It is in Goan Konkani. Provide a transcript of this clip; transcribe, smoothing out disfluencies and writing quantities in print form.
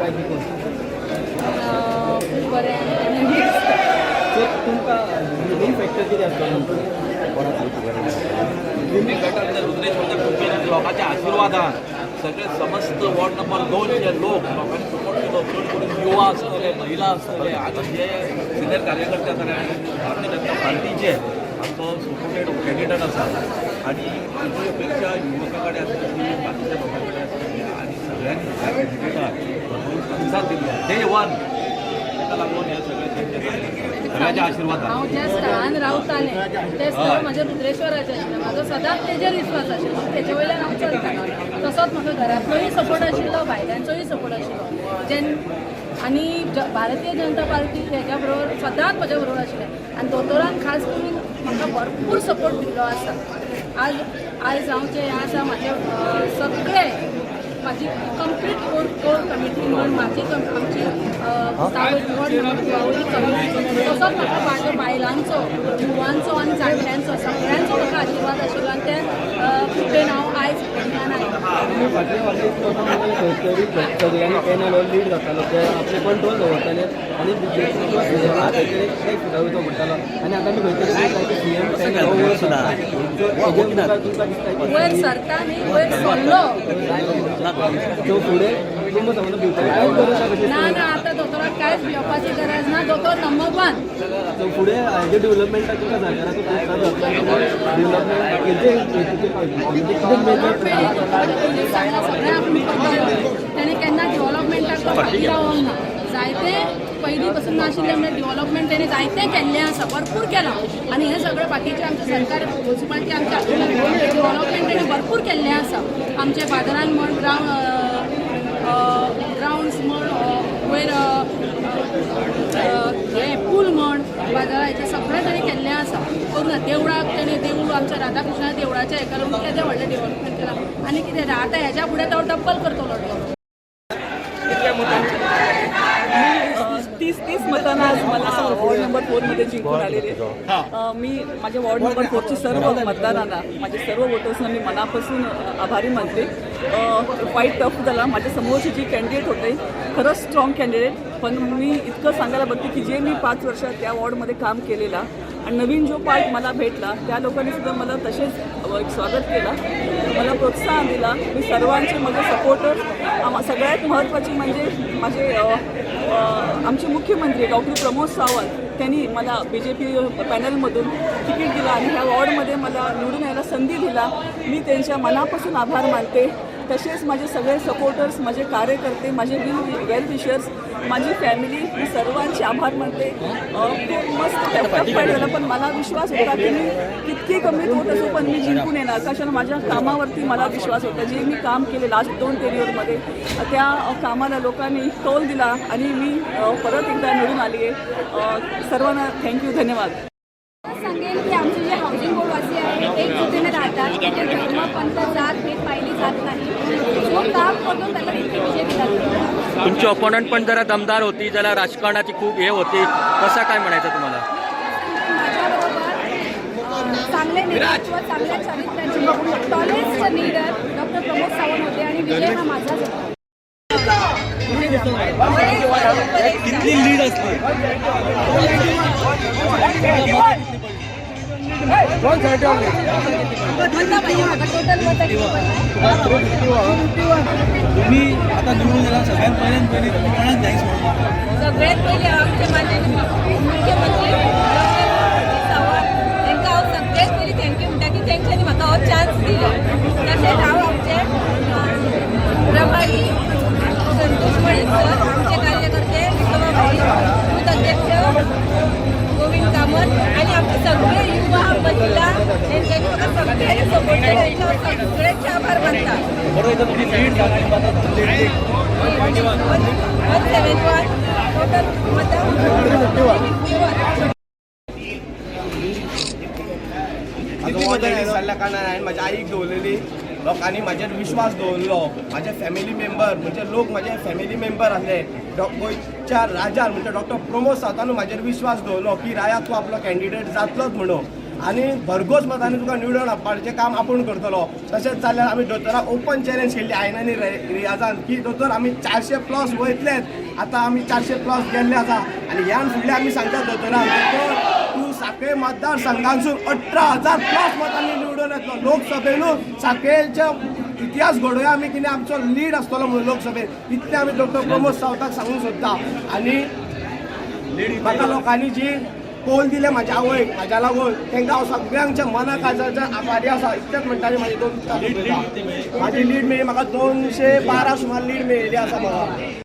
तुमकां जिखून? खूब बरें आनी आनंदी दिसता. सो तुमकां लिडींग फॅक्टर कितें आसलो तुमचो गटार रुद्रेश्वरच्या कृपेन, लोकांच्या आशिर्वादान सगळे समस्त वॉर्ड नंबर 2चे लोक, लोकांनी सपोर्ट केलो. चड करून युवा आसतले, महिला आसतले आनी जे सिनियर कार्यकर्ते आसतले आनी भारतीय जनता पार्टीचे आमचो सपोर्टेड कॅन्डिडेट आसा आनी ताची अपेक्षा युवका कडेन आसतली, बाकीच्या लोकां कडेन आसतली आनी सगळ्यांनी ह्या कॅन्डिडेटाक भरपूर प्रतिसाद दिल्लो डे वन. ताका लागून हें सगळें शक्य जालें सगळ्यांच्या आशिर्वादान. हांव ज्या स्थळान रावतालें तें स्थळ म्हजें रुद्रेश्वराचें आशिल्लें. म्हाजो सदांच तेजेर विस्वास आशिल्लो, तेजे वयल्यान हांव चलतालें. तसोच म्हाका घरांतलोय सपोर्ट आशिल्लो, भायल्यांचोय सपोर्ट आशिल्लो जेन्ना आनी भारतीय जनता पार्टी हेज्या बरोबर सदांच म्हज्या बरोबर आशिल्लें आनी दोतोरान खास करून म्हाका भरपूर सपोर्ट दिल्लो आसा. आज आयज हांव जें आसा, म्हाजे सगळे म्हाजी कंप्लीट कोर कोर कमिटी म्हण म्हाजी आमची वॉर्ड नंबर कमिटी, तसोच म्हाका म्हाज्या बायलांचो, युवांचो आनी जाणट्यांचो, सगळ्यांचो म्हाका आशिर्वाद आशिल्लो आनी ते कृपेन हांव आयज पडना आयलें. तुमी फाटल्या फावटी खंय तरी सगळ्यांनी पॅनल लीड जातालो, ते आपले कंट्रोल दवरताले आनी बीजेपीचो सीएम खंय तरी एक फुडार वयचो पडटालो आनी आतां आमी खंय तरी पळयता की सीएम पॅनल हो वयर सरता. सो हेजेर तुमकां दिसता की वयर सरता न्ही, वयर सरलो. सो फुडें तुमकां समज भिवपाची कांयच गरज ना कशी? ना ना, आतां दोतोराक कांयच भिवपाची गरज ना. दोतोर नंबर वन. सो फुडें हेजे डेव्हलपमेंटाक तुमकां सरकाराचो प्रोत्साहन जातलो? डेव्हलपमेंट हेजे हेतूचेर पावतलें, म्हणजे कितें मेजर? पयलींच सांगलां, सगळ्यांक खबर, तेणें केन्ना डेव्हलपमेंटाक तो फाटीं रावोंक ना. जायते पयलीं पसून नाशिल्लें म्हणल्यार डेव्हलपमेंट तेणें जायतें केल्लें आसा, भरपूर केलां आनी हें सगळें बाकीचें आमचें सरकार, म्युनिसिपालिटी आमच्या हातूंत डेव्हलपमेंट तेणें भरपूर केल्लें आसा. आमचे बाजारान म्हण, ग्रावंड्स म्हण, वयर हें पूल म्हण, बाजाराचें सगळें तेणें केल्लें आसा. करूं ना देवळाक तेणें, देवूळ आमच्या राधाकृष्णा देवळाच्या हेका लागून केदें व्हडलें डेव्हलपमेंट केलां आनी कितें आतां हेज्या फुडें तो डब्बल करतलो तो. 30 30 मतांना आज मला वॉर्ड नंबर 4मध्ये जिंकून आलेले. मी माझ्या वॉर्ड नंबर 4चे सर्व मतदारांना, माझे सर्व वोटर्सना मी मनापासून आभारी मानते. फाईट टफ झाला. माझ्या समोरचे जे कॅन्डिडेट होते, खरंच स्ट्रॉंग कॅन्डिडेट. पण मी इतकं सांगायला बघते की जे मी 5 वर्षात त्या वॉर्डमध्ये काम केलेला आणि नवीन जो पार्ट मला भेटला, त्या लोकांनी सुद्धा मला तसेच एक स्वागत केलं, मला प्रोत्साहन दिला. मी सर्वांचे, माझे सपोर्टर्स, सगळ्यात महत्त्वाचे म्हणजे माझे अ, अ, आमचे मुख्यमंत्री डॉक्टर प्रमोद सावंत, त्यांनी मला बीजेपी पॅनलमधून तिकीट दिलं आणि ह्या वॉर्डमध्ये मला निवडून यायला संधी दिला. मी त्यांच्या मनापासून आभार मानते. तसेच माझे सगळे सपोर्टर्स, माझे कार्यकर्ते, माझे वेल विशर्स, माझी फॅमिली, मी सर्वांचे आभार मानते. खूप मस्त टफ फाईट झाला, पण मला विश्वास होता की मी कितकी कमी होत असो पण मी जिंकून येणार. कशाला, माझ्या कामावरती मला विश्वास होता. जे मी काम केले लास्ट दोन टेन्युअरमध्ये, त्या कामाला लोकांनी कौल दिला आणि मी परत एकदा निवडून आली आहे. सर्वांना thank you, धन्यवाद. सांगेल की आमचे जे हाऊसिंग बोर्डवासी आहे, एकजुटीने राहतात. तिथे धर्म, पंथ, जात भेद पाहिली जात नाही. जो काम करतो त्याला तिथे विजय दिला जातो. तुमची ऑपोनंट पण जरा दमदार होती, ज्याला राजकारणाची खूप हे होती. कसं काय म्हणायचं तुम्हाला? माझ्याबरोबर चांगले नेतृत्व, चांगल्या चारित्र्याचे tallest leader doctor Pramod Sawant होते आणि विजय हा माझाच होता. कितली लीड असली? टोटल मतं किती पडले? तुम्ही आता निवडून गेला, सगळ्यात पहिले पहिले तुम्ही कोणाक thanks म्हणता? सगळ्यात पयलीं आमचे माननीय मुख्यमंत्री डॉक्टर सावंत तांकां हांव सगळ्यात पयलीं thank you म्हणटा की तेंच्यांनी म्हाका हो चान्स दिलो. तशेंच हांव आमचे प्रभारी संतोष मळीक सर, आमचे कार्यकर्ते विठोबा भाई, बूथ अध्यक्ष गोविंद कामत आणि आमचे सगळे युवा, महिला, यांच्यानी म्हाका सगळ्यांनी सपोर्ट केला. हेंचे हांव सगळ्यांचे आभार मानता. बरोबर, इथं तुमची लीड झाली. 171 टोटल मतां, 51. जाल्ल्या कारणान हांवें म्हाज्या आईक दवरलेली. लोकांनी म्हाजेर विश्वास दवरलो. म्हाजे फॅमिली मेंबर म्हणजे लोक म्हाजे फॅमिली मेंबर आसले. गोंयच्या राजान म्हणजे डॉक्टर प्रमोद सावंतानू म्हाजेर विश्वास दवरलो की राया, तूं आपलो कॅन्डिडेट जातलोच म्हणून. आनी भरघोस मतांनी तुका निवडून हाडपाचें काम आपूण करतलो. तशेंच जाल्यार आमी दोतोराक ओपन चॅलेंज केल्ली आयन आनी रियाजान की दोतोर आमी 400 प्लस वयतलेच. आतां आमी 400 प्लस गेल्ले आसा आनी ह्यान फुडलें आमी सांगता दोतोराक, दोतोर तूं साखळे मतदारसंघांसून 18,000 प्लस मतांनी निवडून येतलो लोकसभेनू. साखळेच्या इतिहास घडोवया आमी कितें आमचो लीड आसतलो म्हणून लोकसभेत, इतलें आमी डॉक्टर प्रमोद सावंताक सांगूंक सोदता. आनी म्हाका लोकांनी जी कौल दिले म्हाज्या आवयक म्हाज्या लागून तांकां हांव सगळ्यांच्या मना काळजाच्या आभारी आसा. इतलेंच म्हणटा आनी म्हाजी दोन उतरां सोंपयता. म्हाजी लीड मेळ्ळी म्हाका 212 सुमार लीड मेळिल्ली आसा म्हाका.